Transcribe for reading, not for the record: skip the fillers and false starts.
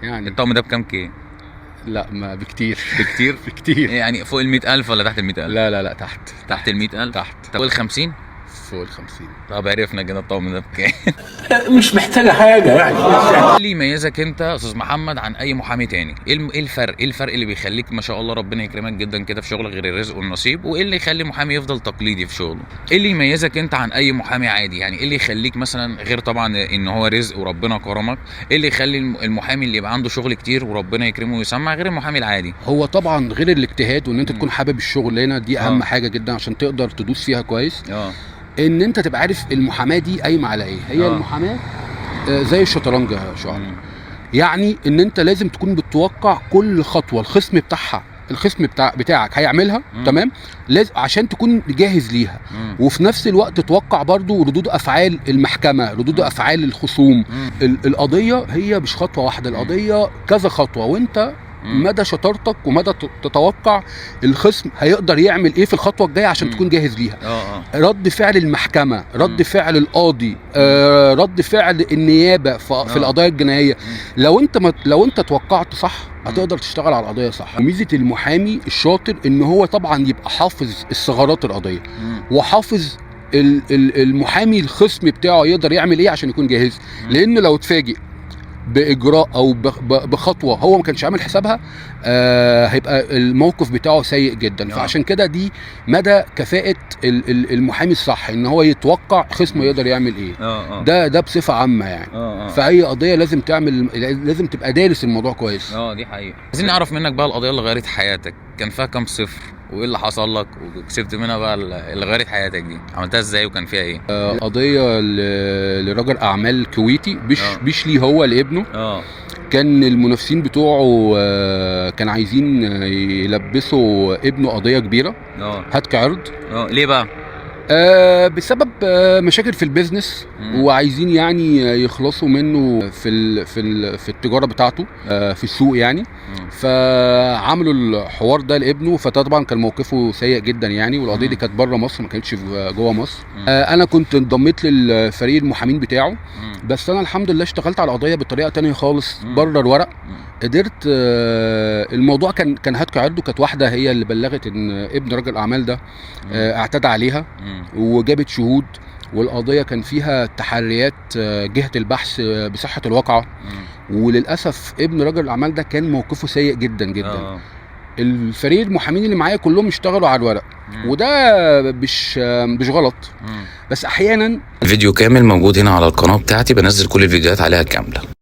يعني الطقم ده بكام كي؟ لا، ما بكتير. بكتير؟ بكتير. يعني فوق ال 100,000 ولا تحت ال 100,000؟ لا لا لا، تحت. تحت ال 100,000؟ تحت. فوق ال 50؟ فوق ال 50. طب عرفنا كده الطقم ده بكام. مش محتاجه حاجة يعني. ايه اللي يميزك انت يا استاذ محمد عن اي محامي تاني؟ ايه الفرق؟ ايه الفرق اللي بيخليك ما شاء الله ربنا يكرمك جدا كده في شغلك غير الرزق والنصيب؟ وايه اللي يخلي محامي يفضل تقليدي في شغله؟ ايه اللي يميزك انت عن اي محامي عادي؟ يعني ايه اللي يخليك مثلا، غير طبعا ان هو رزق وربنا كرمك، ايه اللي يخلي المحامي اللي يبقى عنده شغل كتير وربنا يكرمه ويسمع غير المحامي العادي؟ هو طبعا غير الاجتهاد وان انت تكون حابب الشغلانة دي، اهم حاجة جدا عشان تقدر تدوس فيها كويس، ان انت تبقى عارف المحاماة دي قايمة على ايه. هي المحاماة زي الشطرنج يا شعر، يعني ان انت لازم تكون بتتوقع كل خطوة الخصم بتاعها، الخصم بتاعك هيعملها، تمام، لازم عشان تكون جاهز ليها، وفي نفس الوقت تتوقع برضو ردود افعال المحكمة، ردود افعال الخصوم. القضية هي مش خطوة واحدة، القضية كذا خطوة، وانت مدى شطارتك ومدى تتوقع الخصم هيقدر يعمل ايه في الخطوة الجاية عشان تكون جاهز ليها. رد فعل المحكمة، رد فعل القاضي، رد فعل النيابة في القضايا الجنائية. لو انت توقعت صح هتقدر تشتغل على القضية صح. وميزه المحامي الشاطر ان هو طبعا يبقى حافظ الثغرات القضية، وحافظ المحامي الخصم بتاعه يقدر يعمل ايه عشان يكون جاهز، لانه لو اتفاجئ باجراء او بخطوة هو ما كانش عامل حسابها، هيبقى الموقف بتاعه سيء جدا. فعشان كده دي مدى كفاءة المحامي الصح، ان هو يتوقع خصمه يقدر يعمل ايه. ده بصفة عامة يعني. فاي قضية لازم تبقى دارس الموضوع كويس. دي حقيقة. عايزين نعرف منك بقى القضية اللي غيرت حياتك كان فيها كام صفر، وايه اللي حصل لك وكسبت منها بقى، اللي غيرت حياتك دي عملتها ازاي وكان فيها ايه؟ قضية لرجل اعمال كويتي، مش ليه هو، لابنه. كان المنافسين بتوعه كان عايزين يلبسوا ابنه قضية كبيرة، هتك عرض. ليه بقى؟ بسبب مشاكل في ال business، وعايزين يعني يخلصوا منه في التجارة بتاعته، في السوق يعني. فعملوا الحوار ده لابنه، فطبعا كان موقفه سيء جدا يعني. والقضية دي كانت بره مصر، ما كانتش جوه مصر. انا كنت انضميت للفريق المحامين بتاعه، بس انا الحمد لله اشتغلت على القضية بطريقة تانية خالص بره الورق. قدرت، الموضوع كان هتك عرضه. كانت واحدة هي اللي بلغت ان ابن رجل الاعمال ده اعتدى عليها، وجابت شهود، والقضية كان فيها تحريات جهة البحث بصحة الواقعة. وللاسف ابن رجل الاعمال ده كان موقفه سيء جدا جدا. الفريق المحامين اللي معايا كلهم اشتغلوا على الورق، وده مش غلط، بس احيانا الفيديو كامل موجود هنا على القناة بتاعتي، بنزل كل الفيديوهات عليها كاملة.